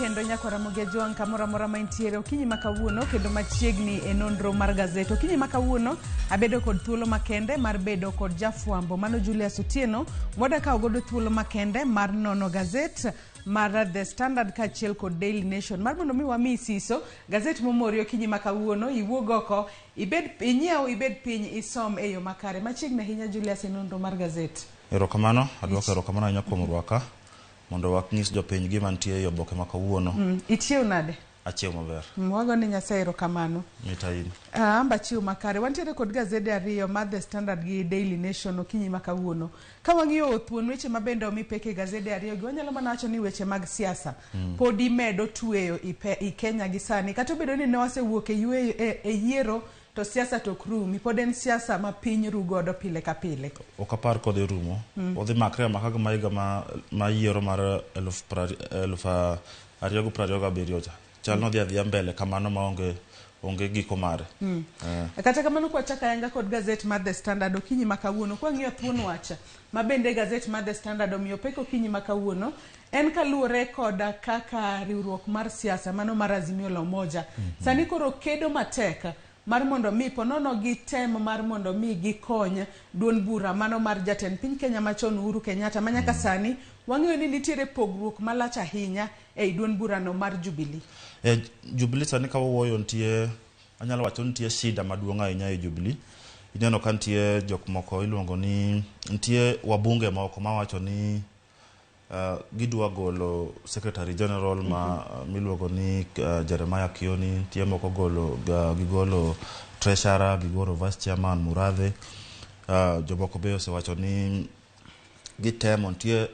kendo nyakwara Ramogi Ajwang' kamoro amora ma intiere okinyi ma kawuono kendo machiegni e nonro mar gazet. Okinyi ma kawuono abedo kod thuolo makende mar bedo kod jafwambo mano Julius Otieno mwada kawo godo thuolo makende mar nono gazet mar The Standard kaachiel kod Daily Nation mar mondo mi wami siso gazet momori okinyi ma kawuono iwuog oko ibed inyiew ibed piny isom e yo makare. Machiegni ahinya Julius e nonro mar gazet. Erokamano, aduoko erokamano ahinya kuom rwaka mondo wanyis jopiny gima nitie e oboke ma kawuono. Ichiew nade? Achiew maber. Wago ne Nyasaye erokamano. Mit ahinya. Ah, amba achiew makare. Wantiere kod gazede ariyo mar The Standard gi Daily Nation okinyi ma kawuono. Ka wang'iyo thuon weche ma bende omi pek e gazede ariyo gi, wanyalo mana wacho ni weche mag siasa podi medo tweyo i, pe, i Kenya gi sani. Kata obedo ni ne wasewuok e, yweyo, e yiero to siasa to ok rumi. Pod en siasa ma piny ru godo pile ka pile. Ok apar kodhi rumo. Odhi makre amaka gi ma higa ma yiero mar 2027 cha. Chal nodhi adhiya mbele kamano maonge onge giko mare. Kata kamano kwachako ayanga kod gazet mar The Standard okinyi ma kawuono, kwang'iyo thuon wach ma bende gazet mar The Standard omiyo pek okinyi ma kawuono, en kaluwore kod kaka riwruok mar siasa mano mar Azimio la Umoja sani koro kedo matek mar mondo mi ponono gi tem mar mondo mi gikony duond bura mano mar jatend piny Kenya machon Uhuru Kenyatta ma nyaka sani wang'eyo ni nitiere pogruok malach ahinya ei duond burano mar Jubilee. E Jubilee sani ka wawuoyo nitie anyalo wacho ni nitie shida maduong' ahinya e Jubilee. Ineno ka nitie jok moko iluongo ni nitie wabunge moko mawacho ni gidwa golo Secretary General ma miluongo ni Jeremiah Kioni, nitie moko golo gigolo Treasurer, gigolo Vice Chairman Murathe. Jomoko be osewacho ni gitemo nitie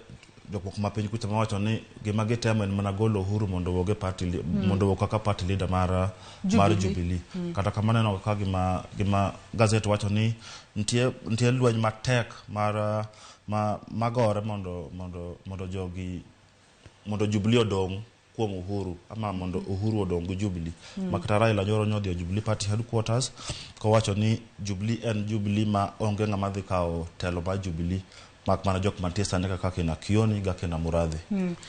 jok moko ma piny kucha mawacho ni gima gitemo en mana golo Uhuru mondo owuog e party mondo owuog kaka party leader mar Jubilee. Jubilee. Kata kamano ineno ka gima gazet wacho ni nitie lweny matek mar ma magore mondo jogi mondo Jubilee odong' kuom Uhuru ama mondo Uhuru odong' gi Jubilee. Ma kata Raila nyoro nyodhi e Jubilee Party headquarters kowacho ni Jubilee en Jubilee ma onge ng'ama dhi kawo telo mar Jubilee mak mana jok mantie sani kaka kina Kioni ga kina Murathe.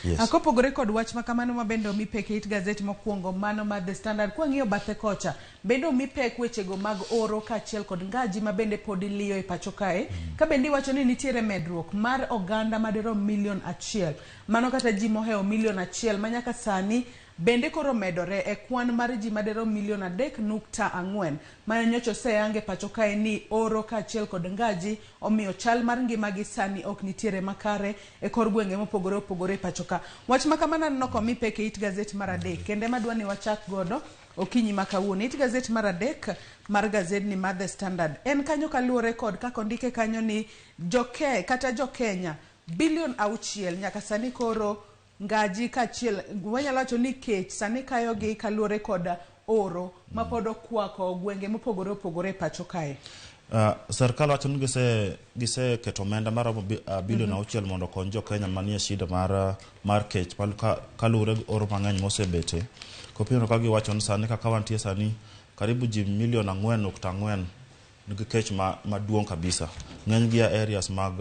Yes. Kopogore kod wach ma kamano ma bende omi pek e it gazet mokwongo mano mar The Standard, kwang'iyo bathe kocha bende omi pek wechego mag oro kaachiel kod ngaji ma bende pod iliyo e pacho kae, ka bende iwacho ni nitiere medruok mar oganda madirom 1 million, mano kata ji mohewo 1 million ma nyaka sani bende koro medore e kwan mar ji madirom 3.4 million ma nyocha oseyang e pacho kae ni oro kaachiel kod ngaji omiyo chal mar ngimagi sani ok nitiere makare e kor gwenge mopogore opogore e pacho ka. Wach ma kamano aneno komi pek e it gazet mar adek kende madwa ni wachak godo okinyi ma kawuono. It gazet mar adek mar gazedni mar The Standard en kanyo kaluwore kod kaka ondike kanyo ni joke kata jo-Kenya 6 billion nyaka sani koro ngaji kaachiel wanyalo wacho ni kech sani kayogi kaluwore kod oro ma pod okwako gwenge mopogore opogore e pacho kae. Sirkal wacho ni giseketo omenda maromo 6 billion mondo okony jo Kenya manie shida mar kech kaluwore gi oro mang'eny mosebete. Kopimo ka giwacho ni sani kaka wantie sani karibu ji 4.4 million nigi kech maduong' kabisa. Ng'eny gi a areas mag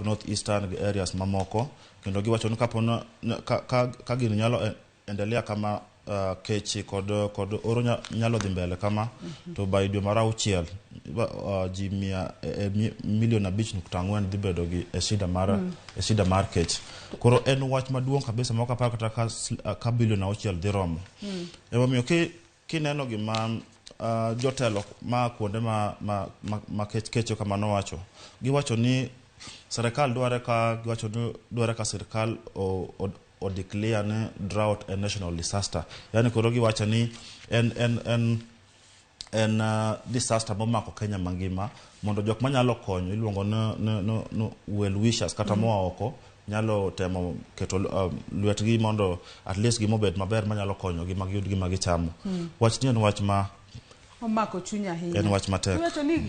North Eastern gi areas mamoko kendo giwacho ni kapo ka gini nyalo endelea kama kech kod oro nyalo dhi mbele kama to by dwe mar auchiel ji 5.4 million dhi bedo gi e shida mar kech. Koro en wach maduong' kabisa ma ok apar kata ka 6 billion dhi romo. Emomiyo kineno gima jotelo ma kuonde ma kech kecho kama nowacho, giwacho ni sirkal dware ka giwacho ni dware ka sirkal o declare ni drought a national disaster. Yani koro giwacho ni en disaster momako Kenya mangima mondo jok manyalo konyo iluongo ni well wishers kata moa oko nyalo temo keto lwetgi mondo at least gima obed maber manyalo konyogi ma giyud gima gichamo. Wach ni en wach ma Omako chuny ahinya. En wach matek. Iwacho ni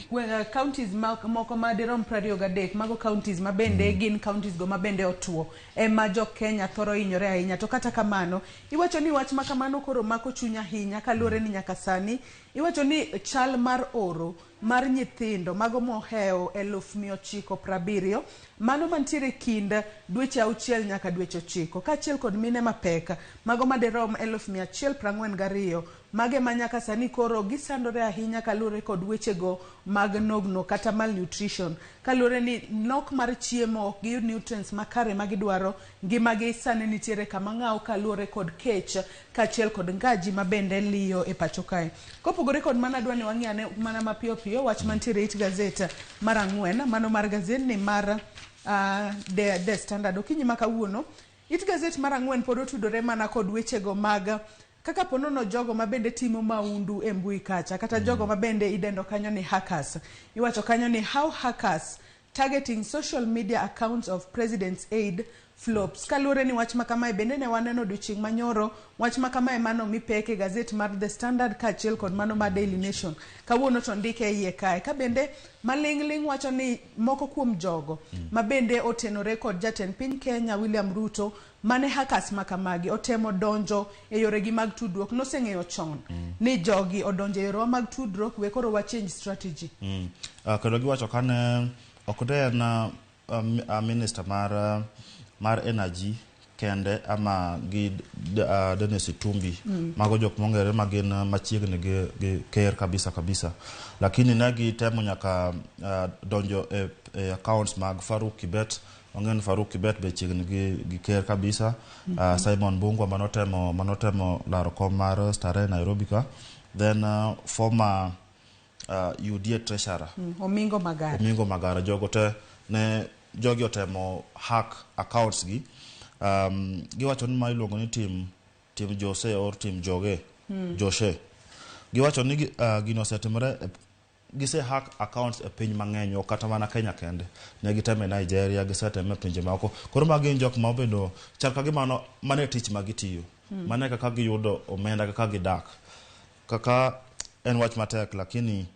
counties moko ma dirom 23, mago counties ma bende gin counties go ma bende otuo ema jo Kenya thoro hinyore ahinya. To kata kamano, iwacho ni wach ma kamano koro mako chuny ahinya kaluwore ni nyaka sani iwacho ni chal mar oro mar nyithindo mago mohewo 970,000 mano mantiere kind dweche 6 nyaka dweche 9 kaachiel kod mine mapek mago madirom 142,000 mage ma nyaka sani koro gisandore ahinya kaluwore kod wechego mag nogno kata malnutrition, kaluwore ni nok mar chiemo, ok giyud nutrients makare magidwaro. Ngimagi sani nitiere kama ng'aw kaluwore kod kech kaachiel kod ngaji ma bende liyo e pacho kae. Kopogore kod mano, adwa ni wang'i ane mana mapiyo piyo wach mantiere it gazet mar 4, mano mar gazetni mar The Standard. Okinyi ma kawuono it gazet mar 4 pod otudore mana kod wechego mag kaka ponono jogo ma bende timo maundu e mbui kacha, kata jogo ma bende idendo kanyo ni hackers. Iwacho kanyo ni how hackers targeting social media accounts of president's aide flops. Kaluwore ni wach makamae bende ne waneno odiochieng' manyoro, wach makamae mano mipek e gazet mar The Standard kaachiel kod mano mar Daily Nation. Kawuono to ndike e iye kae. Ka bende maling'ling' wacho ni moko kuom jogo ma bende otenore kod jatend piny Kenya William Ruto mane hackers makamagi otemo donjo e yoregi mag tudruok noseng'eyo chon ni jogi odonjo e yorewa mag tudruok, we koro wa change strategy. Kendo giwacho kane ok ne en minister mar energy kende ama gi Dennis Itumbi, mago jok mong'ere ma gin machiegni gi ker kabisa kabisa, lakini ne gitemo nyaka donjo e accounts mag Faruk Kibet. Wang'eyo ni Faruk Kibet be chiegni gi ker kabisa. Simon Mbungwa manotemo laro kom mar Starehe Nairobi ka, then former UDA treasurer Omingo Magara. Omingo Magara. Jogo te ne jogi otemo hack accounts gi. Giwacho ni ma iluongo ni team Jose or team Joge Joshe. Giwacho ni gino osetimore gise hack accounts e piny mang'eny, ok kata mana Kenya kende. Ne giteme Nigeria, giseteme e pinje maoko. Koro magi gin jok ma obedo chal ka gima mano e tich ma gitiyo, mano e kaka giyudo omenda, kaka gidak. Kaka en wach matek, lakini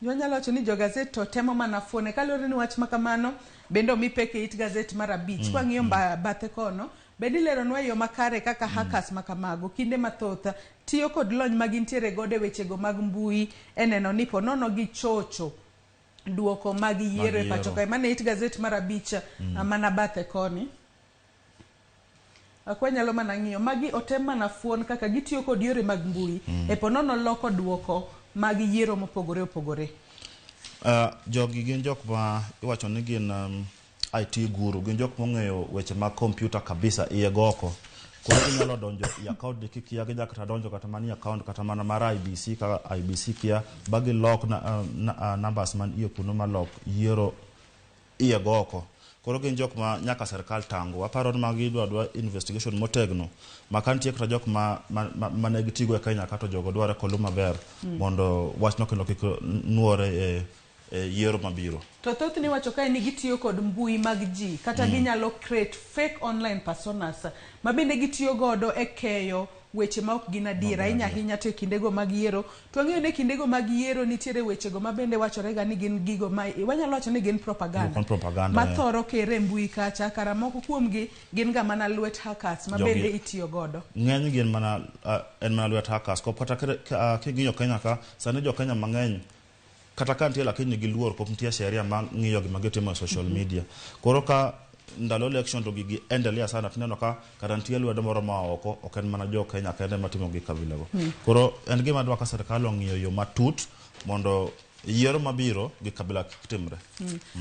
Wanyalo wacho ni jogazet to temo mana fuone kaluwore ni wach ma kamano bende omi pek e it gazet mar 5. Kwang'iyo bathe kono bende ileronwa e yo makare kaka hackers ma kamago kinde mathoth tiyo kod lony ma gintiere godo e wechego mag mbui e neno ni ponono gichocho duoko mag yiero e pacho kae. Mano e it gazet mar 5 mana bathe koni. Ok wanyalo mana ng'iyo magi otem mana fuon kaka gitiyo kod yore mag mbui e ponono loko duoko mag yiero mopogore opogore. Jogi gin jok ma iwacho ni gin IT guru, gin jok mong'eyo weche mag kompyuta kabisa iye go oko. Koro ginyalo donjo i account ni kikia, ginyalo kata donjo kata mana i account kata mana mar IEBC ka IEBC kia ba gilok numbers man iye kuno malok yiero iye go oko. Koro gin jok ma nyaka sirkal tango. Aparo ni magi idwa investigation motegno ma ka nitie kata jok ma ne gitigo e Kenya ka, to jogo dware kolu maber mondo wachno kendo kik nuore e yiero mabiro. To thothne iwacho kae ni gitiyo kod mbui mag ji kata ginyalo create fake online personas ma bende gitiyo godo e keyo weche ma ok gin adier ahinya ahinya to e kindego mag yiero. To wang'eyo ni e kindego mag yiero nitiere wechego ma bende wachore ga ni gin gigo ma wanyalo wacho ni gin propaganda, Gin propaganda, ma thoro kere e mbui kacha. Kara moko kuomgi gin ga mana lwet hackers ma bende itiyo godo. Ng'eny gin mana en mana lwet hackers. Ko kata king'iyo Kenya ka sani, jo Kenya mang'eny kata ka nitie, lakini giluor, pok nitie sheria ma ng'iyo gima gitimo e social media. Koro ka ndalo election to gigi endelea sana, tineno ka kata nitie lwedo moro ma oko, ok en mana jo Kenya kende matimo gik kabilago. Koro en gima dwa ka sirkal ong'iyo yo matut mondo yiero mabiro gik kabila kik timre.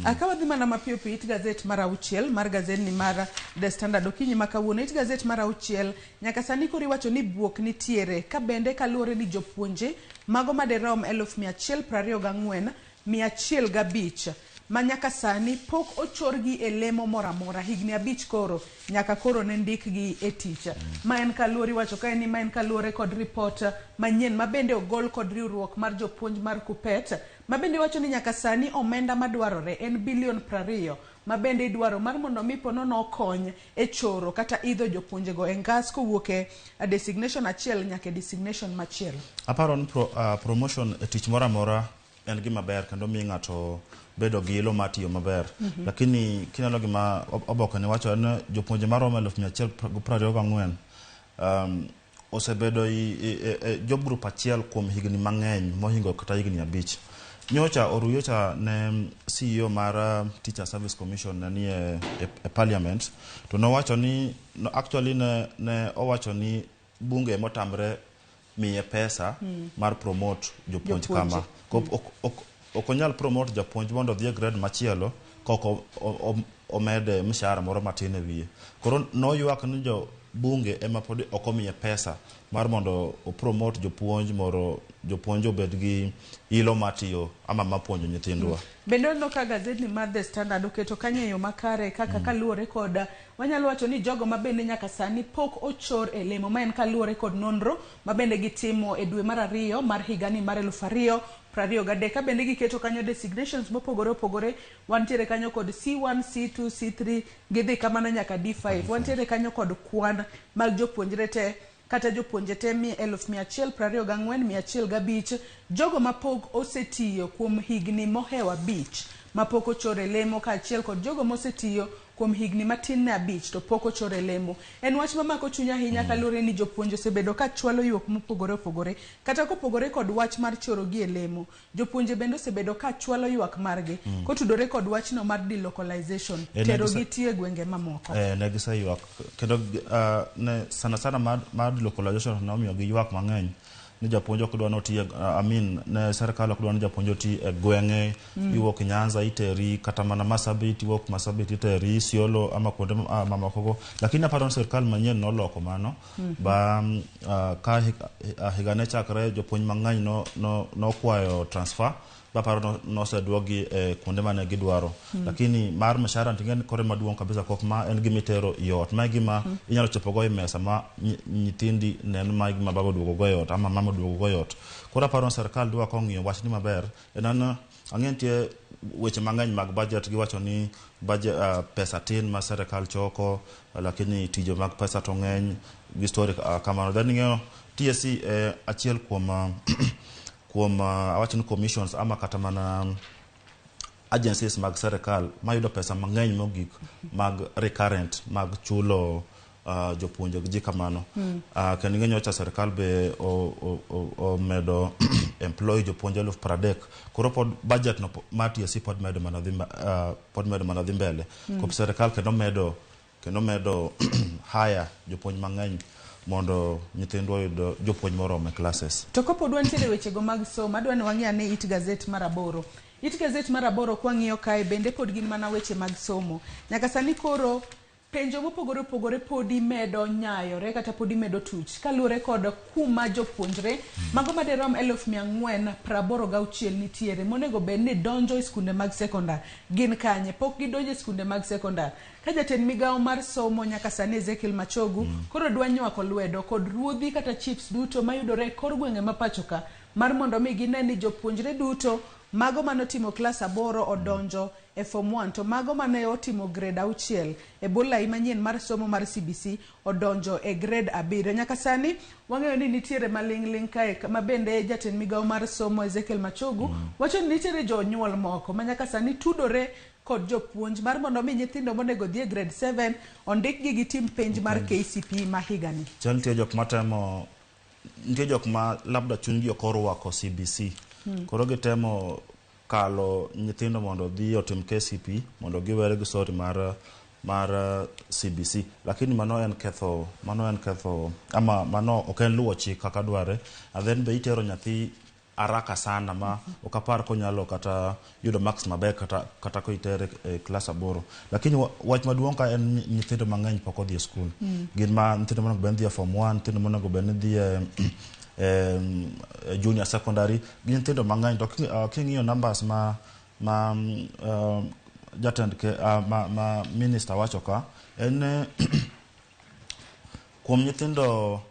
Ka wadhi mana mapiyo piyo it gazet mar 6 mar gazetni mar The Standard okinyi ma kawuono, it gazet mar 6 nyaka sani koro iwacho ni buok nitiere ka bende kaluwore ni jopuonje mago madirom 124,105 ma nyaka sani pok ochorgi e lemo moro amora higni 5 koro nyaka koro ne ndikgi e tich. Ma en kaluwore iwacho kae ni ma en kaluwore kod ripot manyien ma bende ogol kod riwruok mar jopuonj mar KUPPET ma bende wacho ni nyaka sani omenda madwarore en bilion 20 ma bende idwaro mar mondo mi ponono okony e choro kata idho jopuonjego e ngas kowuok e designation achiel nyaka e designation machielo. Aparo ni promotion e tich moro amora en gima ber kendo miyo ng'ato bedo gi ilo mar tiyo maber. Lakini kineno gima oboke ni wacho en jopuonje maromo 124,000 osebedo e job group achiel kuom higni mang'eny mohingo kata higni 5. Nyocha oruyocha ne CEO mar Teacher Service Commission ne nie e parliament to nowacho ni no, actually ne owacho ni bunge motamre miye pesa mar promote jopuonj kama. Ok onyal promote japuonj mondo odhi e grade machielo kok omede mshahara moro matin e wiye. Koro noywak ni jo bunge ema pod ok omiye pesa mar mondo opromote jopuonj moro jopuonj obed gi ilo mar tiyo ama mar puonjo nyithindwa. Bende waneno ka gazetni mar The Standard oketo kanyo e yo makare kaka kaluwore kod wanyalo wacho ni jogo ma bende nyaka sani pok ochor e lemo ma en kaluwore kod nonro ma bende gitimo e dwe mar 2 mar higani mar 2023 ka bende giketo kanyo designations mopogore opogore. Wantiere kanyo kod C1, C2, C3 gidhi kamano nyaka D5. Wantiere kanyo kod kwan mag jopuonjre te kata jopuonje te 124,105 jogo mapok osetiyo kuom higni mohewo 5 mapok ochor e lemo kaachiel kod jogo mosetiyo kuom higni matin ne 5 to pok ochor e lemo. En wach mamako chuny ahinya kaluwore ni jopuonj osebedo ka chwalo ywak mopogore opogore kata kopogore kod wach mar choro gi e lemo. Jopuonje bende osebedo ka chwalo ywak margi kotudore kod wachno mar delocalization, tero gi tiyo e gwenge mamoko. Ne giseywak kendo ne sana sana mar delocalization nomiyo gi ywak mang'eny ni japuonj ok dwa noti I mean ne serikal ok dwa ni japuonj oti e gweng'e. Iwuok Nyanza iteri kata mana Marsabit, iwuok Marsabit iteri Isiolo ama kuonde mamoko go. Lakini aparo ni serikal manyien noloko mano ba ka higa ne chakre jopuonj mang'eny nokwayo transfer baparo noseduogi e kuonde mane gidwaro. Lakini mar mshahara ting'e ni kore maduong' kabisa kok ma en gima itero i ot, ma e gima inyalo chopo go e mesa ma nyithindi neno ma e gima baba oduogo go e ot ama mama oduogo go e ot. Koro aparo ni serikal dwa kong'iyo wachni maber. En an ang'e nitie weche mang'eny mag budget giwacho ni budget, pesa tin ma serikal choko lakini tije mag pesa to ng'eny gi story kamano. Then ing'eyo TSC achiel kuom awacho ni commissions ama kata mana agencies mag serikal mayudo pesa mang'eny mogik mag recurrent mag chulo jopuonje gi ji kamano. Kendo ing'e nyocha serikal be omedo employ jopuonje 30,000. Koro pod budget no mar TSC pod medo mana dhi pod medo mana dhi mbele. Kop serikal kendo medo hire jopuonj mang'eny mondo nyithindwa oyud jopuonj moromo e classes. To kopod wantiere wechego mag somo, adwa ni wang'i ane it gazet mar 8. It gazet mar 8 kwang'iyo kae bende pod gin mana weche mag somo. Nyaka sani koro penjo mopogore opogore podi medo nyayore kata podi medo tuch kaluwore kod kuma jopuonjre mago madirom 486,000 nitiere monego bed ni donjo e skunde mag sekondar gin kanye pok gidonjo e skunde mag sekondar ka jatend migawo mar somo nyaka sani Ezekiel Machogu koro dwa nywako lwedo kod ruodhi kata chiefs duto mayudore e kor gwenge ma pacho ka mar mondo mi gine ni jopuonjre duto mago manotimo klas 8 odonjo e form 1 to mago mane otimo grade 6 e bwo lai manyien mar somo mar CBC odonjo e grade 7. Nyaka sani wang'eyo ni nitiere maling'ling' kae ma bende jatend migawo mar somo Ezekiel Machogu wacho ni nitiere jonyuol moko ma nyaka sani tudore kod jopuonj mar mondo mi nyithindo monego dhi e grade 7 ondikgi gitim penj mar KCPE ma higani. Chal nitie jok matemo nitie jok ma labda chunygi ok orwako CBC. Koro gitemo kalo nyithindo mondo odhi otim KCPE mondo giwere gi story mar CBC. Lakini mano en ketho ama mano ok en luwo chik kaka dware. And then be itero nyathi haraka sana ma ok apar konyalo kata yudo marks maber kata koitere e klas 8. Lakini wach maduong' ka en nyithindo mang'eny pok odhi e skul. Gin ma nyithindo monego bed ni dhi e form 1, nyithindo monego bed ni dhi e junior secondary, gin nyithindo mang'eny to king'iyo numbers ma ma jatend ke, ma minister wacho ka en ni kuom nyithindo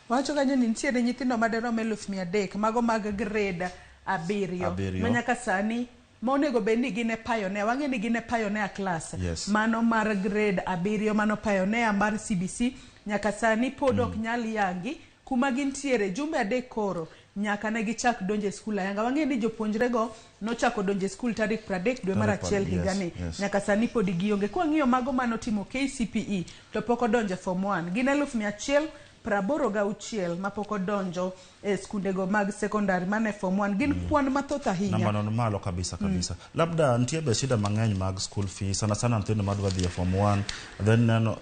Wacho kanyo ni nitiere nyithindo madirom 300,000 mago mag grade 7 7 ma nyaka sani ma onego bed ni gin e pioneer. Wang'e ni gin e pioneer class. Mano mar grade 7 mano pioneer mar CBC nyaka sani pod ok nyal yangi kuma gintiere jumbe 3 koro nyaka ne gichak donjo e skul ayanga. Wang'e ni jopuonjrego nochako donjo e skul tarik 30 dwe mar 1 higani. Nyaka sani pod gionge. Kwang'iyo mago manotimo KCPE to pok odonjo e form 1 gin 186,000 mapok odonjo e skundego mag sekondari mane form 1 gin kwan mathoth ahinya. Namba no malo kabisa kabisa. Labda nitie be shida mang'eny mag school fees, sana sana nyithindo madwa dhi e form 1 then neno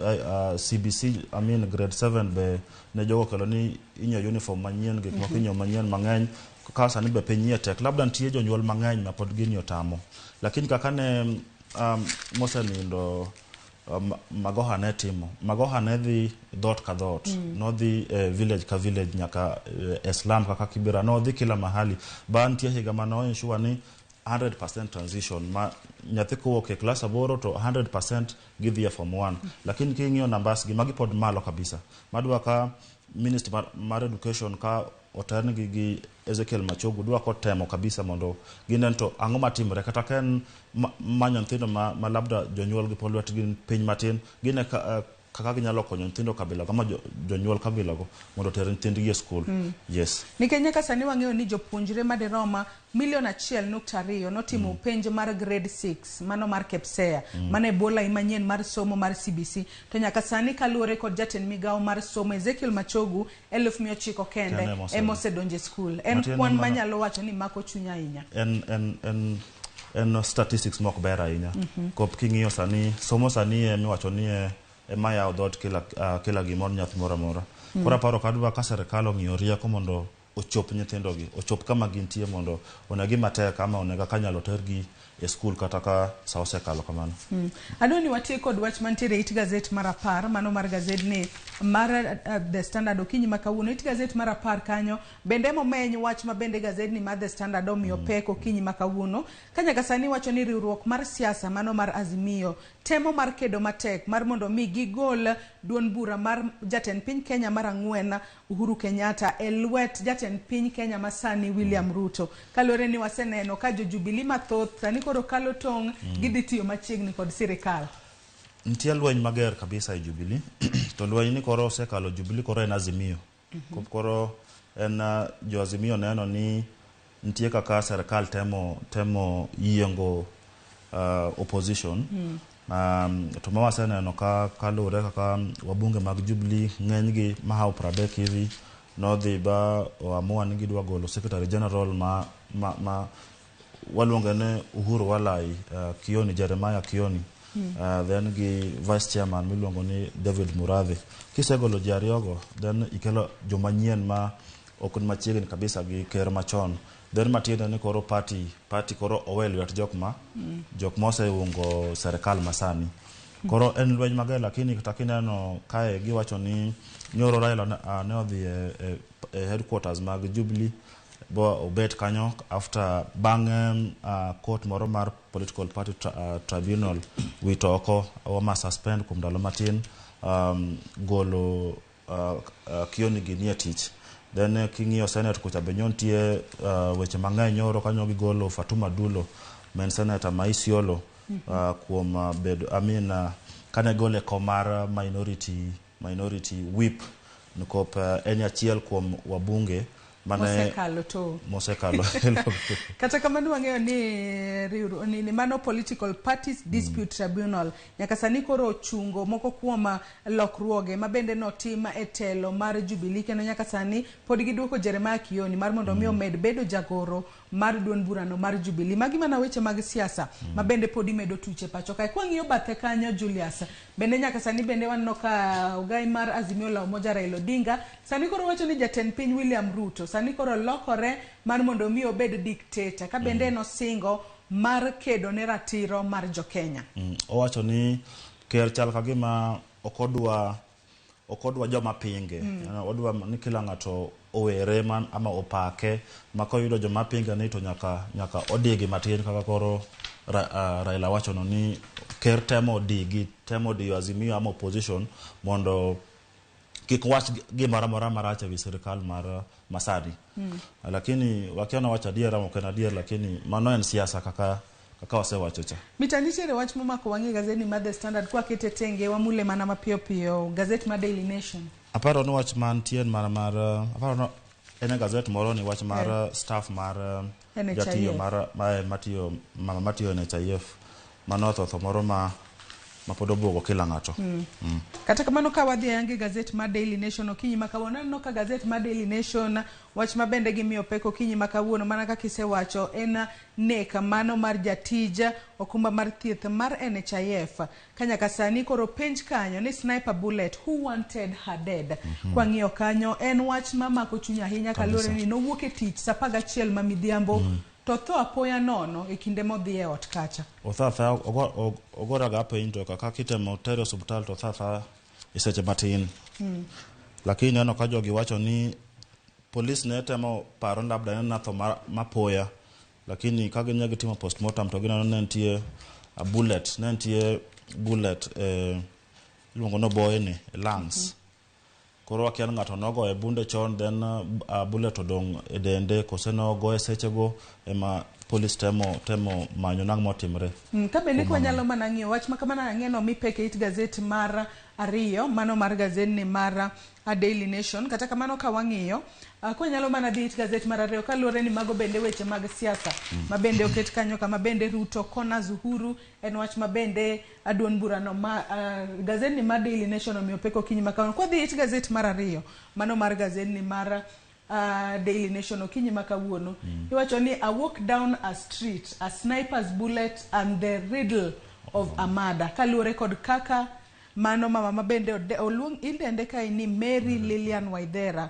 CBC, I mean grade 7 be ne jogo kelo ni inyiewo uniform manyien, gik moko inyiewo manyien mang'eny. Ka sani be piny iye tek, labda nitie jonyuol mang'eny ma pod gini otamo. Lakini kaka ne mosenindo Magoha ne timo, Magoha ne dhi dhoot ka dhoot, nodhi village ka village nyaka e slum kaka Kibera, nodhi kila mahali. Ba nitie higa mane o ensure ni 100% transition ma nyathi kowuok e klas 8 to 100% gidhi e form 1. Lakini king'iyo numbers gi magi pod malo kabisa. Madwa ka ministry mar education ka oterngi gi Ezekiel Machogu dwa kotemo kabisa mondo ginen to ang'o matimore kata ka en manyo nyithindo ma labda jonyuol gi pod lwetgi piny matin, gine kaka ginyalo konyo nyithindo kabilago ama jonyuol kabilago mondo oter nyithindgi e skul. Yes. Nikech nyaka sani wang'eyo ni jopuonjre madirom milion 1.2 notimo penj mar grade 6 mano mar KPSEA, mano e bwo lai manyien mar somo mar CBC, to nyaka sani kaluwore kod jatend migawo mar somo Ezekiel Machogu 900,000 kende ema osedonjo e skul. En kwan manyalo wacho ni mako chuny ahinya. En statistics mok ber ahinya. Kop king'iyo sani, somo sani emiwacho ni ema yawo dhoot kila gimoro nyathi moro amora. Koro aparo kadwa ka sirikal ong'iyo rieko mondo ochop nyithindogi, ochop kama gintie mondo onegi matek ama onega ka nyalo tergi e skul kata ka sa osekalo kamano. Adwa ni watiek kod wach mantiere it gazet mar 10, mano mar gazedni mar The Standard okinyi ma kawuono. It gazet mar 10 kanyo bende momeny wach ma bende gazedni mar The Standard omiyo pek okinyi ma kawuono. Ka nyaka sani wacho ni riwruok mar siasa mano mar Azimio temo mar kedo matek mar mondo mi gigol duond bura mar jatend piny Kenya mar 4 Uhuru Kenyatta e lwet jatend piny Kenya masani William Ruto. Kaluwore ni waseneno ka jo Jubilee mathoth sani koro kalo tong' gidhi tiyo machiegni kod sirikal. Nitie lweny mager kabisa e Jubilee. To lweny ni koro osekalo Jubilee koro en Azimio. Koro en jo Azimio neno ni nitie kaka sirikal temo yiengo opposition. To ma waseneno ka kaluwore kaka wabunge mag Jubilee ng'enygi mahawo 30 hivi nodhi ba oamua ni gidwa golo Secretary General ma waluonge ni Uhuru Walai, Kioni, Jeremiah Kioni, then gi Vice Chairman miluongo ni David Murathe. Kisegolo ji ariyogo, then ikelo joma nyien ma ok ni machiegni kabisa gi ker machon. Then matiende ni koro party koro owe lwet jok ma oseungo sirikal masani. Koro en lweny mager, lakini kata kineno kae giwacho ni nyoro Raila ne odhi e headquarters mag Jubilee bo obet kanyo after bang' court moro mar political party tribunal wito oko wama suspend kuom ndalo matin golo Kioni gi nie tich. Then king'iyo Senate kocha be nyotie weche mang'eny nyoro kanyo gigolo Fatuma Dulo ma en senator ma Isiolo kuom bedo, I mean, kane gole kom mar minority whip nikop en achiel kuom wabunge mane mosekalo to mosekalo. Kata kamano wang'eyo ni riwruok ni mano Political Parties Dispute Tribunal nyaka sani koro ochungo moko kuom lokruoge ma bende notim e telo mar Jubilee, kendo nyaka sani pod giduoko Jeremiah Kioni mar mondo mi omed bedo jagoro mar duond burano mar Jubilee. Magi mana weche mag siasa ma bende pod imedo tuche pacho kae. Kwang'iyo bathe kanyo Julius, bende nyaka sani bende waneno ka ogai mar Azimio la Umoja Raila Odinga sani koro wacho ni jatend piny William Ruto sani koro lokore mar mondo mi obed dictator, ka bende nosingo mar kedo ne ratiro mar jo Kenya. Owacho ni ker chal ka gima ok odwa Ok odwa joma pinge. Odwa ni kila ng'ato owere man, ama opake ma koyudo joma pinge ni to nyaka odigi matin kaka koro Raila wachono ni ker temo digi, temo diyo Azimio ama opposition mondo kik wach gimoro amora marach ewi sirikal mar masani. Lakini wakia wacho adier ama ok en adier, lakini mano en siasa kaka wasewacho cha. Mita nitiere wach momako wang'e gazeti mar The Standard kwa kete tenge wamule mana mapiyo piyo gazet mar Daily Nation. Aparo ni wach mantie mar aparo ni en e gazet moro ni wach mar staff mar NHIF. Jatiyo mar matiyo mama matiyo NHIF mano otho moro ma pod obuogo kila ng'ato. Kata kamano ka wadhi ayange gazet mar Daily Nation okinyi ma kawuono, aneno ka gazet mar Daily Nation wach ma bende gimiyo pek okinyi ma kawuono mana kaka isewacho en nek mano mar jatij okumba mar thieth mar NHIF ka nyaka sani koro penj kanyo ni sniper bullet, who wanted her dead. Kwang'iyo kanyo en wach mamako chuny ahinya kaluwore ni nowuok e tich sa 11 ma midhiambo to tho apoya nono e kinde modhi e ot kacha. Otho athoya ogoraga piny to kaka kitemo tere osiptal to otho athoya e seche matin. Lakini neno ka jogi wacho ni polis ne temo paro ni labda en tho mapoya, lakini ka ginya gitimo postmortem to gineno ne nitie a bullet, ne nitie bullet e iluongo ni oboye ni e lungs. Koro wakia ni ng'ato nogoye bunde chon then bullet odong' e dende kose nogoye sechego ema polis temo manyo nang' motimre. Ka bende kwanyalo mana ng'iyo wach ma kamano ang'e no mi pek e it gazet mar ariyo mano mar gazet ni mar Daily Nation. Kata kamano ka wang'iyo kwanyalo mana dhi it gazet mar ariyo kaluwore ni mago bende weche mag siasa ma bende oket kanyo kama bende Ruto corners Uhuru en wach ma bende duond burano ma gazet ni mar Daily Nation omiyo pek okinyi ma kawuono. Kwadhi it gazet mar ariyo mano mar gazet ni mar Daily Nation okinyi ma kawuono iwacho ni a walk down a street, a sniper's bullet and the riddle of a murder, kaluwore kod kaka mano mama ma bende oluong idende kae ni Mary Lilian Waithera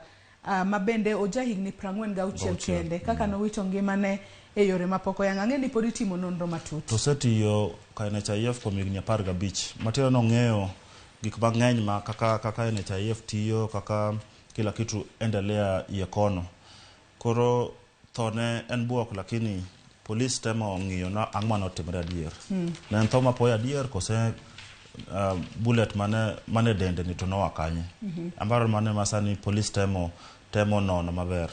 ma bende oja higni 46 kende kaka nowito ngimane e yore mapok oyang. Ang'e ni pod itimo nonro matut. To osetiyo ka NHIF kuom higni 15. Matiende nong'eyo gik mang'eny ma kaka NHIF tiyo, kaka kila kitu endelea iye kono. Koro thone en buok, lakini polis temo ng'iyo na ang'o manotimore adier. Ne en tho mapoya adier kose bullet mane dende ni to noa kanye. Ambaro mane ma sani polis temo nono maber.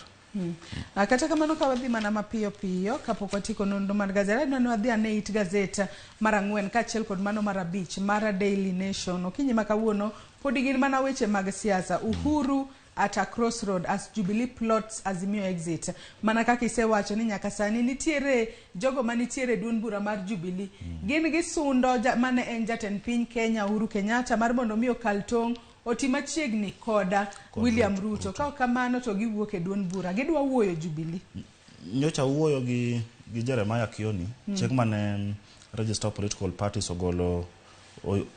Kata kamano ka wadhi mana mapiyo piyo kapok watieko nonro mar gazet, adwa ni wadhi ane it gazet mar 4 kaachiel kod mano mar 5 mar Daily Nation. Okinyi ma kawuono pod gin mana weche mag siasa. Uhuru at a crossroad as Jubilee plots Azimio exit. Mana kaka isewacho ni nyaka sani nitiere jogo manitiere e duond bura mar Jubilee. Gin gisundo mane en jatend piny Kenya Uhuru Kenyatta mar mondo mi okal tong' oti machiegni koda William Ruto. Ka ok kamano to giwuok e duond bura. Gidwa wuoyo Jubilee. Nyocha wuoyo gi Jeremiah Kioni chieng' mane Register of Political Parties ogolo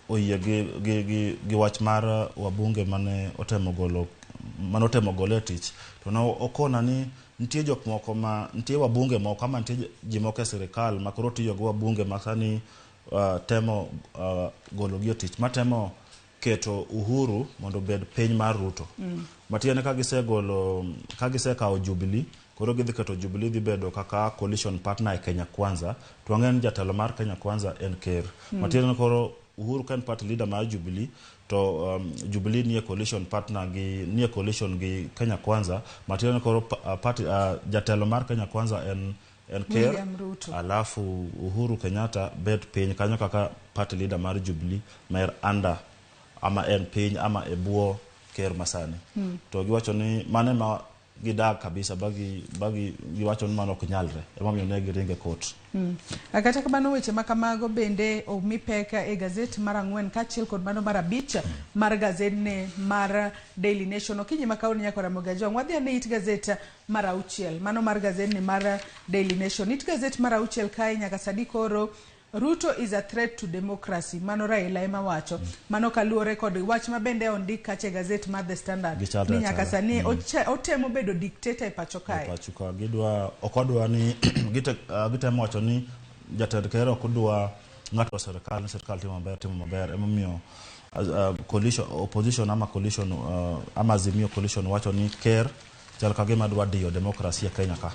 oyie gi wach mar wabunge mane otemo golo e tich to ne okona ni nitie jok moko ma nitie wabunge moko ama nitie ji moko e sirikal ma koro tiyo gi wabunge ma sani temo gologi e tich matemo keto Uhuru mondo obed piny mar Ruto. Matiende ka gisekawo Jubilee, koro gidhi keto Jubilee dhi bedo kaka coalition partner e Kenya Kwanza, to wang'eyo ni jatelo mar Kenya Kwanza en ker. Matiende ni koro Uhuru ka en party leader mar Jubilee to Jubilee nie coalition partner gi nie coalition gi Kenya Kwanza, matiende ni koro party jatelo mar Kenya Kwanza en ker. William Ruto. Alafu Uhuru Kenyatta bet piny kanyo kaka party leader mar Jubilee ma er under ama en piny ama e bwo ker masani. To giwacho ni mano ema gidag kabisa bagi giwacho ni mano ok nyalre emomiyo ne giringo e court. Kata kamano weche ma kamago bende omi pek e gazet mar 4 kaachiel kod mano mar 5 mar gazedni mar Daily Nation. Okinyi ma kawuono nyaka Ramogi Ajwang'. Wadhi ane it gazet mar 6 mano mar gazedni mar Daily Nation. It gazet mar 6 kae nyaka sani koro Ruto is a threat to democracy. Mano Raila ema wacho. Mano kaluwore kod wach ma bende ondik kacha e gazet mar The Standard. Gichalre Ni nyaka achala. sani otemo bedo dictator e pacho kae. E pacho ka gidwa ok odwa ni gitemo wacho ni jatend ker ok odwa ng'ato sirikal ni sirikal timo maber emomiyo Coalition, opposition ama coalition, ama Azimio coalition wacho ni ker chal ka gima dwa diyo demokrasia Kenya ka.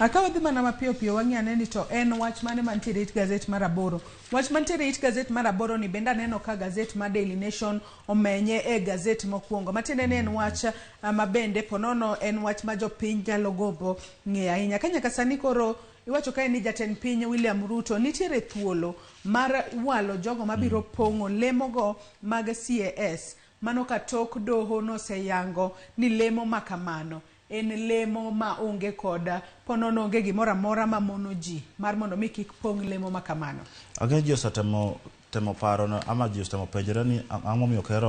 Akawa dhi mana mapiyo piyo wang'i ane ni to en wach mane mantiere it gazet mar 8. Wach mantiere it gazet mar 8 ni bende aneno ka gazet mar Daily Nation omenye e gazet mokwongo. Matiende ni en wach ma bende ponono en wach ma jopiny nyalo gombo ng'eyo ahinya. Ka nyaka sani koro iwacho kae ni jatend piny William Ruto nitiere thuolo mar walo jogo mabiro pong'o lemogo mag CAS. Mano ka tok doho noseyango ni lemo ma kamano en lemo ma onge koda ponono onge gimoro amora ma mono ji mar mondo mi kik pong' lemo ma kamano. Ang'e ji osetemo temo paro no, ama ji osetemo penjore ni ang'o momiyo ker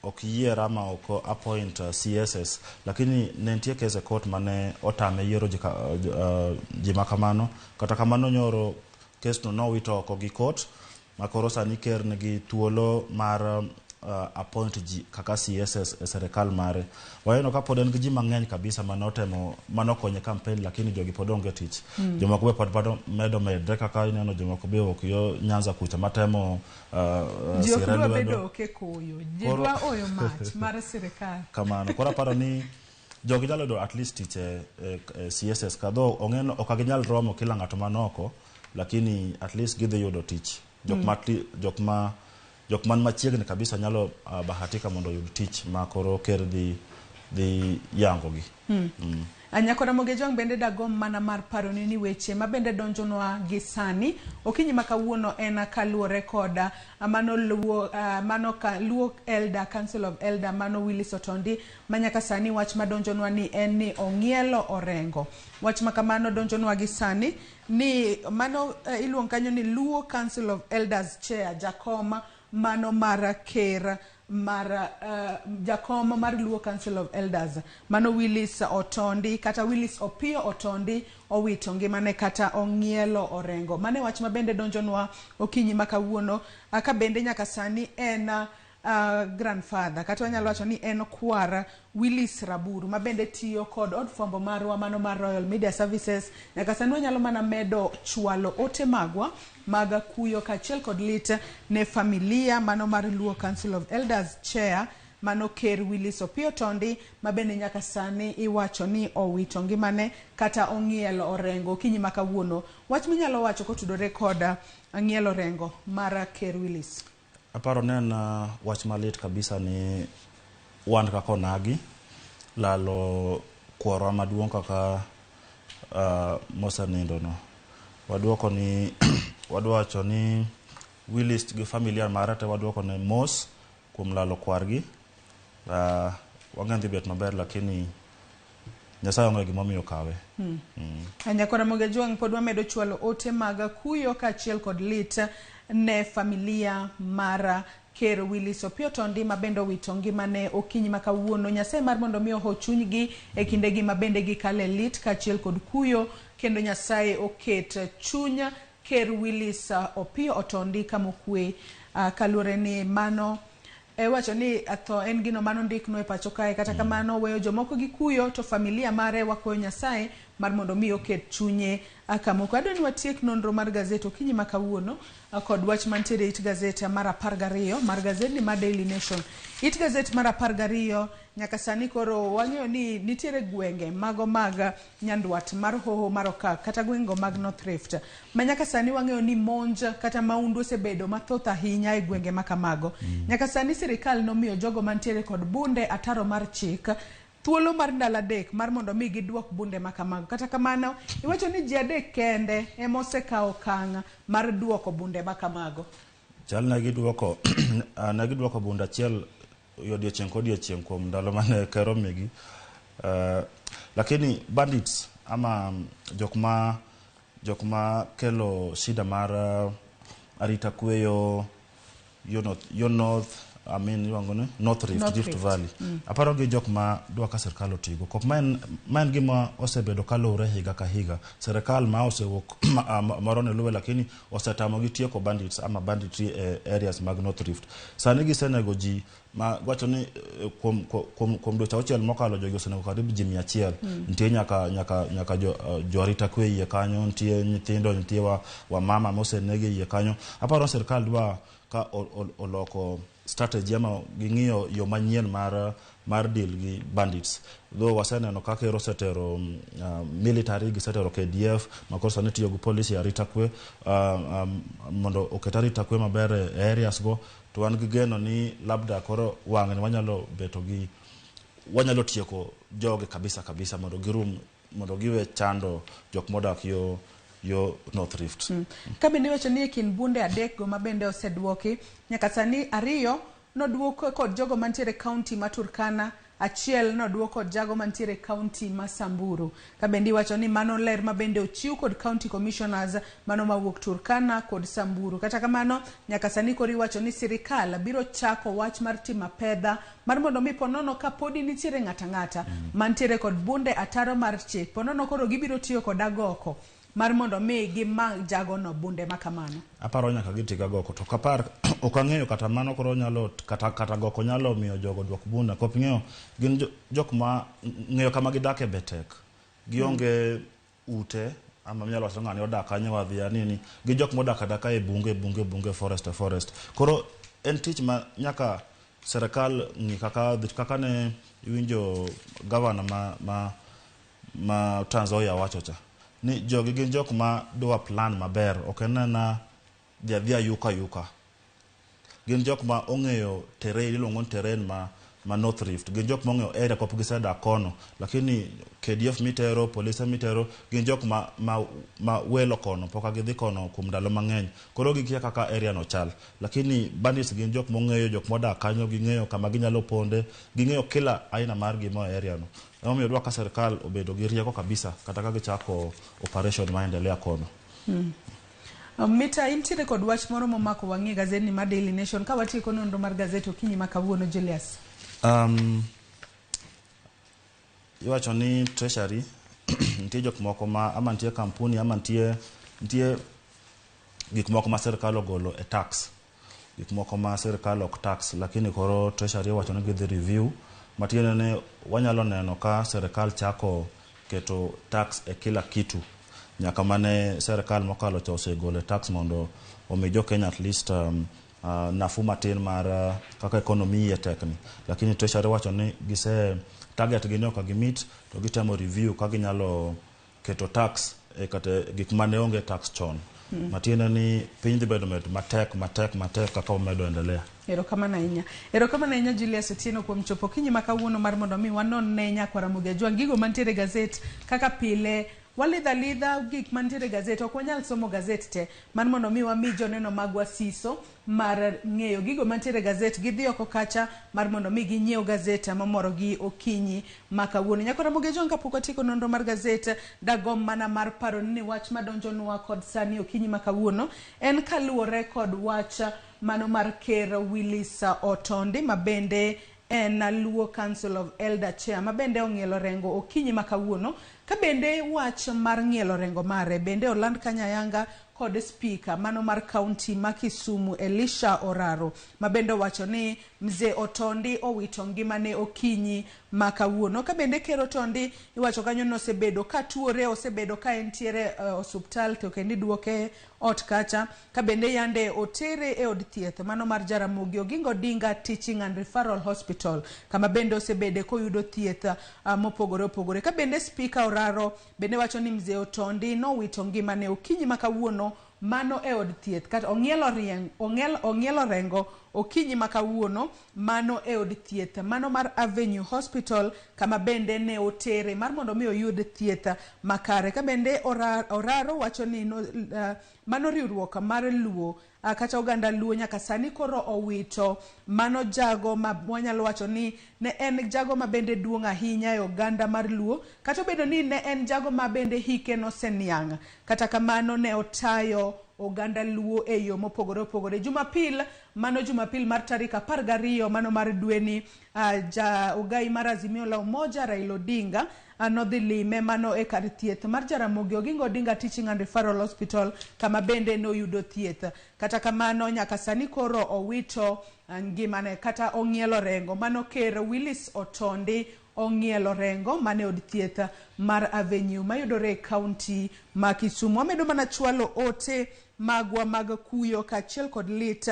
ok yier ama ok appoint CSS, lakini ne nitie case e court mane otame yiero ji ma kamano. Kata kamano nyoro case no nowito oko gi court, ma koro sani ker nigi thuolo mar appoint ji kaka CSS e serikal mare. Waneno ka pod en gi ji mang'eny kabisa manotemo manokonye campaign, lakini jogi pod onge tich. Jomoko be pod bado medo medre, kaka ineno jomoko be ok yo Nyanza kucha matemo Ji ok sire dwa lwedo. Bedo ok e koyo. Ji dwa oyo mach mar sirikal. Kamano koro aparo ni jogi nyalo yudo at least tich e CSS ka dho ong'eno ok ginyal romo kila ng'ato manoko, lakini at least gidhi yudo tich. Jok man machiegni kabisa nyalo bahatika mondo oyud tich ma koro ker dhi yango gi. Nyakora Mogejwang' bende dagomb mana mar paroni ni weche ma bende donjonwa gi sani okinyi ma kawuono en kaluwore koda mano luo mano ka Luo Elder Council of Elder mano Willis Otondi ma nyaka sani wach madonjonwa ni en ni ong'ielo orengo. Wach ma kamano donjonwa gi sani ni mano iluongo kanyo ni Luo Council of Elders Chair, jakom mano mar ker mar jakom mar Luo Council of Elders mano Willis Otondi kata Willis Opiyo Otondi owito ngimane kata ong'ielo orengo. Mane wach ma bende donjonwa okinyi ma kawuono ka bende nyaka sani en grandfather kata wanyalo wacho ni en kwar Willis Raburu ma bende tiyo kod od fwambo marwa mano mar Royal Media Services. Nyaka sani wanyalo mana medo chwalo ote magwa mag kuyo kaachiel kod lit ne familia mano mar Luo Council of Elders Chair mano ker Willis Opiyo Tondi ma bende nyaka sani iwacho ni owito ngimane kata ong'ielo orengo okinyi ma kawuono. Wach minyalo wacho kotudore kod ng'ielo orengo mar ker Willis? Aparo ne en wach malit kabisa ni wan kaka onagi lalo kworwa maduong' kaka mosenindo no. Waduoko ni wadwa wacho ni Willis gi familia mare te waduoko ne mos kuom lalo kwargi. Wang'e dhi bet maber, lakini Nyasaye ong'eyo gimomiyo okawe. Nyakora Mogejwang' pod wamedo chwalo ote mag kuyo kaachiel kod lit ne familia mar ker Willis Opiyo Tondi ma bende owito ngimane okinyi ma kawuono. Nyasaye mar mondo mi oho chunygi e kindegi ma bende gikale lit kaachiel kod kuyo, kendo Nyasaye oket chuny ker Willis Opiyo Otondi kamokwe kaluwore ni mano iwacho ni tho en gino mano ndiknwa e pacho kae. Kata kamano weyo jomoko gi kuyo to familia mare wakwayo Nyasaye mar mondo mi oket chunye kamoko. Adwa ni watiek nonro mar gazet okinyi ma kawuono kod wach mantiere it gazet mar 12 mar gazedni mar Daily Nation. It gazet mar 12 nyaka sani koro wang'eyo ni nitiere gwenge mago mag Nyandwat mar Hoho mar Okak kata gwengego mag North Rift ma nyaka sani wang'eyo ni monj kata maundu osebedo mathoth ahinya e gwenge ma kamago. Nyaka sani sirikal nomiyo jogo mantiere kod bunde ataro mar chik thuolo mar ndalo 3 mar mondo mi giduok bunde ma kamago. Kata kamano iwacho ni ji 3 kende ema osekawo okang' mar duoko bunde ma kamago. Chal ne giduoko ne giduoko bunde achiel odiochieng' kodiochieng' kuom ndalo mane ker omigi. Lakini bandits ama jok ma kelo shida mar arita kweyo Yo North, I mean, iluongo ni North Rift, North Rift Rift. Valley. Aparo gi jok ma dwa ka sirkal otigo. Kok ma en gima osebedo kaluwore higa ka higa. Sirkal ma osewuok moro ne luwe, lakini osetamogi tieko bandits ama banditry e areas mag North Rift. Sani gisenego ji ma wacho ni kuom dweche 6 mokalo jogi osenego karibu ji 100. Nitie nyaka jo arita kwe iye kanyo, nitie nyithindo, nitie wamama moseneg e iye kanyo. Aparo sirkal dwa ka oloko strategy ama ging'iyo yo manyien mar deal gi bandits. Though waseneno kaka ker osetero military, gisetero KDF ma koro sani tiyo gi polisi e arita kwe mondo oket arita kwe maber e areas go, to wan gi geno ni labda koro wang'ni wanyalo beto gi wanyalo tieko jogi kabisa kabisa mondo girum, mondo giwe chando jok modak yo North Rift. Ka bende iwacho ni e kind bunde 3 go ma bende oseduoki, nyaka sani 2 noduok kod jogo mantiere kaunti ma Turkana, 1 noduok kod jago mantiere kaunti ma Samburu. Ka bende iwacho ni mano ler ma bende ochiw kod county commissioners mano mawuok Turkana kod Samburu. Kata kamano, nyaka sani koro iwacho ni sirikal biro chako wach mar timo apedha mar mondo mi ponono ka podi nitiere ng'ata ng'ata mantiere kod bunde ataro mar chik, ponono koro gibiro tiyo kod agoko mar mondo mi gima jagono bunde ma kamano. Aparo nyaka giti gi agoko, to kapar ok ang'eyo kata mano koro nyalo kata agoko nyalo miyo jogo duok bunde. Kop ng'eyo gin jok ma ng'eyo kama gidake be tek. Gionge ute ama minyalo wacho ng'ani odak kanyo wadhi nini, gi jok modak adaka e bunge bunge bunge, forest e forest. Koro en tich ma nyaka sirikal ng'i kaka ne iwinjo gavana ma Trans Nzoia wacho cha ni jogi gin jok ma dwa plan maber, ok en mana dhi adhiya yuka yuka. Gin jok ma ong'eyo terrain, iluongo ni terrain ma North Rift. Gin jok ma ong'eyo area kop gisedak kono, lakini KDF mitero, polise mitero, gin jok ma welo kono, pok gidhi kono kuom ndalo mang'eny. Koro gikia kaka area no chal. Lakini bandits gin jok mong'eyo, jok modak kanyo, ging'eyo kama ginyalo ponde, ging'eyo kila aina mar gima e area no. Emomiyo dwa ka sirkal obedo gi rieko kabisa kata ka gichako operation maendelea kono. Mita intiere kod wach moro momako wang'i e gazetni mar Daily Nation ka watieko nonro mar gazet okinyi ma kawuono, Julius. Iwacho ni Treasury nitie jok moko ma ama nitie kampuni ama nitie gik moko ma sirkal ogolo e tax, gik moko ma sirkal ok tax, lakini koro Treasury owacho ni gidhi review, matiende ni wanyalo neno ka sirkal chako keto tax e kila kitu, nyaka mane sirkal mokalo cha osegolo e tax mondo omi jo Kenya at least nafuu matin mar kaka economy iye tekni. Lakini Treasury wacho ni gise target gi ni ok gimit, to gitemo review ka ginyalo keto tax e kata gik mane onge tax chon. Matiende ni piny dhi bedo med matek matek matek kaka wamedo endelea. Erokamano ahinya. Erokamano ahinya Julius Otieno kuom chopo okinyi ma kawuono mar mondo mi wanon ne nyakwara Ramogi Ajwang' gigo mantiere e gazet kaka pile walidho alidha gik mantiere e gazet, ok wanyal somo gazet te mar mondo mi wami joneno magwa siso mar ng'eyo gigo mantiere e gazet, gidhi oko kacha mar mondo mi ginyiew gazet mamorogi okinyi ma kawuono. Nyakwara Ramogi Ajwang', kapok watieko nonro mar gazet, dagomb mana mar paro ni wach madonjonwa kod sani okinyi ma kawuono en kaluwore kod wach mano mar Ker Willis Otondi ma bende en Luo Council of Elder Chair ma bende ong'ielo rengo okinyi ma kawuono, ka bende wach mar ng'ielo rengo mare bende oland kanyayanga kod speaker mano mar kaunti ma Kisumu Elisha Oraro ma bende owacho ni Mzee Otondi owito ngimane okinyi ma kawuono. Ka bende Ker Otondi iwacho kanyo ni osebedo ka tuore, osebedo ka entiere osuptal to kendo iduoke ot kacha, ka bende yande otere e od thieth mano mar Jaramogi Oginga Odinga Teaching and Referral Hospital kama bende osebede koyudo thieth mopogore opogore. Ka bende Speaker Oraro bende wacho ni Mzee Otondi nowito ngimane okinyi ma kawuono mano e od thieth, kata ong'ielo rengo okinyi ma kawuono mano e od thieth mano mar Avenue Hospital kama bende ne otere mar mondo mi oyud thieth makare. Ka bende Oraro wacho ni mano riwruok mar Luo kata oganda Luo nyaka sani koro owito mano jago ma wanyalo wacho ni ne en jago ma bende duong' ahinya e oganda mar Luo, kata obedo ni ne en jago ma bende hike noseniang', kata kamano ne otayo oganda Luo e yo mopogore opogore. Jumapil, mano Jumapil mar tarik 12 mano mar dweni, ja ogai mar Azimio la Umoja Raila Odinga nodhi lime mano e kar thieth mar Jaramogi Oginga Odinga Teaching and Referral Hospital kama bende noyudo thieth. Kata kamano nyaka sani koro owito ngimane kata ong'ielo rengo. Mano Ker Willis Otondi ong'ielo rengo mane od thieth mar Avenue mayudore e kaunti ma Kisumu. Wamedo mana chwalo ote magwa mag kuyo kaachiel kod lit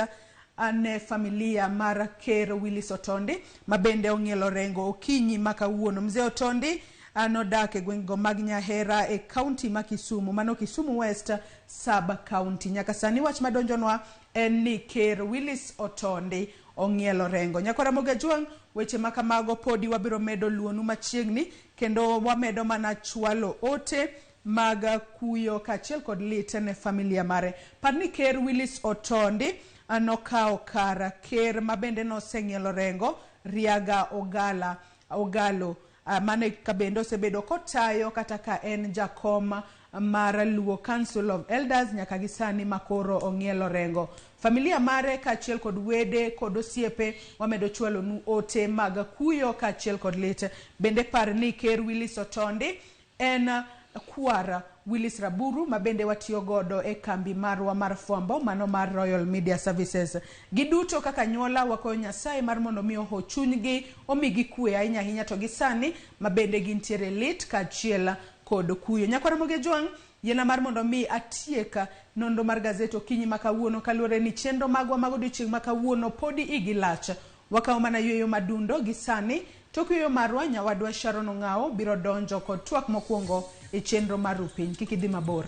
ne familia mar Ker Willis Otondi ma bende ong'ielo rengo okinyi ma kawuono. Mzee Otondi nodak e gwengego mag Nyahera e kaunti ma Kisumu, mano Kisumu West sub county. Nyaka sani wach madonjonwa en ni Ker Willis Otondi ong'ielo rengo. Nyakwar Ramogi Ajwang', weche ma kamago podi wabiro medo luonu machiegni kendo wamedo mana chwalo ote mag kuyo kaachiel kod lit ne familia mare. Par ni Ker Willis Otondi nokawo kar ker ma bende noseng'ielo rengo Riaga Ogala Ogalo mane ka bende osebedo kotayo kata ka en jakom mar Luo Council of Elders nyaka gi sani makoro ong'ielo rengo. Familia mare kaachiel kod wede kod osiepe wamedo chwalonu ote mag kuyo kaachiel kod lit. Bende par ni Ker Willis Otondi en kwar Willis Raburu ma bende watiyo godo e kambi marwa mar fwambo mano mar Royal Media Services. Giduto kaka anyuola wakwayo Nyasaye mar mondo mi oho chunygi omigi kwe ahinya ahinya to gi sani ma bende gintiere lit kaachiel kod kuyo. Nyakwar Ramogi Ajwang', yiena mar mondo mi atiek nonro mar gazet okinyi ma kawuono kaluwore ni chenro magwa mag odiochieng' ma kawuono podi igi lach. Wakawo mana yueyo madundo gi sani. Tok yueyo marwa, nyawadwa Sharon Ong'awo biro donjo kod twak mokwongo e chenro mar Rupiny. Kik idhi mabor.